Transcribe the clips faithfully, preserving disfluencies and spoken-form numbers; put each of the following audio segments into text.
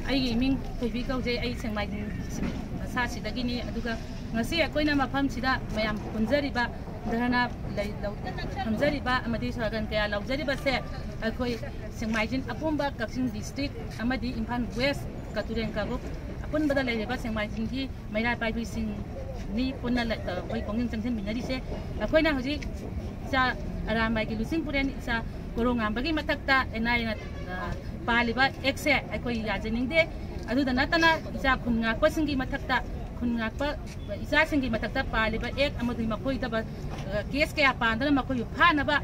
ꯑꯩꯒꯤ ꯏꯃꯤꯡ ꯊꯣꯏꯕꯤ ꯀꯧꯖꯩ꯫ ꯑꯩ ꯁꯦꯡꯃꯥꯏꯖꯤꯡ ꯃꯁꯥꯁꯤꯗꯒꯤꯅꯤ꯫ ꯑꯗꯨꯒ ꯉꯁꯤ ꯑꯩꯈꯣꯏꯅ ꯃꯐꯝꯁꯤꯗ ꯃꯌꯥꯝ ꯄꯨꯟꯖꯔꯤꯕ, ꯙꯔꯅꯥ ꯂꯩ-, ꯂꯧ-, ꯐꯝꯖꯔꯤꯕ ꯑꯃꯗꯤ ꯁ꯭ꯂꯣꯒꯥꯟ ꯀꯌꯥ ꯂꯧꯖꯔꯤꯕꯁꯦ ꯑꯩꯈꯣꯏ ꯁꯦꯡꯃꯥꯏꯖꯤꯡ ꯑꯄꯨꯝꯕ, ꯀꯛꯆꯤꯡ ꯗꯤꯁꯇ꯭ꯔꯤꯛ ꯑꯃꯗꯤ ꯏꯝꯐꯥꯜ ꯋꯦꯁ, ꯀꯇꯨꯔꯦꯟ ꯀꯥꯡꯂꯨꯞ ꯑꯄꯨꯟꯕꯗ ꯂꯩꯔꯤꯕ ꯁꯦꯡꯃꯥꯏꯖꯤꯡꯒꯤ ꯃꯩꯔꯥ ꯄꯥꯏꯕꯤꯁꯤꯡꯅꯤ ꯄꯨꯟꯅ ꯂ-, ꯑꯩꯈꯣꯏ ꯄꯨꯛꯅꯤꯡ ꯆꯪꯁꯤꯟꯃꯤꯟꯅꯔꯤꯁꯦ꯫ ꯑꯩꯈꯣꯏꯅ ꯍꯧꯖꯤꯛ ꯏꯆꯥ ꯑꯔꯥꯝꯕꯥꯏꯒꯤ ꯂꯨꯆꯤꯡ ꯄꯨꯔꯦꯟ ꯏꯆꯥ ꯀꯣꯔꯣꯉꯥꯟꯕꯒꯤ ꯃꯊꯛꯇ ꯑꯦꯟ ꯑꯥꯏ ꯑꯦꯅ, ꯑ, ꯄꯥꯜꯂꯤꯕ ꯑꯦꯛꯁꯦ ꯑꯩꯈꯣꯏ ꯌꯥꯖꯅꯤꯡꯗꯦ꯫ ꯑꯗꯨꯗ ꯅꯠꯇꯅ ꯏꯆꯥ ꯈꯨꯟ ꯉꯥꯛꯄꯁꯤꯡꯒꯤ ꯃꯊꯛꯇ, ꯈꯨꯟ ꯉꯥꯛꯄ ꯏꯆꯥꯁꯤꯡꯒꯤ ꯃꯊꯛꯇ ꯄꯥꯜꯂꯤꯕ ꯑꯦꯛ ꯑꯃꯗꯤ ꯃꯈꯣꯏꯗ, ꯑ, ꯀꯦꯁ ꯀꯌꯥ ꯄꯥꯟꯗꯨꯅ ꯃꯈꯣꯏꯕꯨ ꯐꯥꯅꯕ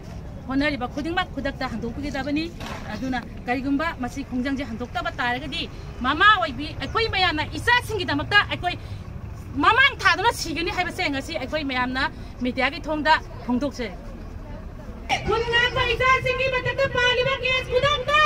ꯍꯣꯠꯅꯔꯤꯕ ꯈꯨꯗꯤꯡꯃꯛ ꯈꯨꯗꯛꯇ ꯍꯟꯗꯣꯛꯄꯤꯒꯗꯕꯅꯤ꯫ ꯑꯗꯨꯅ ꯀꯔꯤꯒꯨꯝꯕ ꯃꯁꯤ ꯈꯣꯡꯖꯪꯁꯦ ꯍꯟꯗꯣꯛꯇꯕ ꯇꯥꯔꯒꯗꯤ ꯃꯃꯥ ꯑꯣꯏꯕꯤ ꯑꯩꯈꯣꯏ ꯃꯌꯥꯝꯅ ꯏꯆꯥꯁꯤꯡꯒꯤꯗꯃꯛꯇ ꯑꯩꯈꯣꯏ ꯃꯃꯥꯡ ꯊꯥꯗꯨꯅ ꯁꯤꯒꯅꯤ ꯍꯥꯏꯕꯁꯦ ꯉꯁꯤ ꯑꯩꯈꯣꯏ ꯃꯌꯥꯝꯅ ꯃꯤꯗꯤꯌꯥꯒꯤ ꯊꯣꯡꯗ ꯐꯣꯡꯗꯣꯛꯆꯔꯤ꯫ ꯈꯨꯟ ꯉꯥꯛꯄ ꯏꯆꯥꯁꯤꯡꯒꯤ ꯃꯊꯛꯇ ꯄꯥꯜꯂꯤꯕ ꯀꯦꯁ ꯈꯨꯗꯛꯇ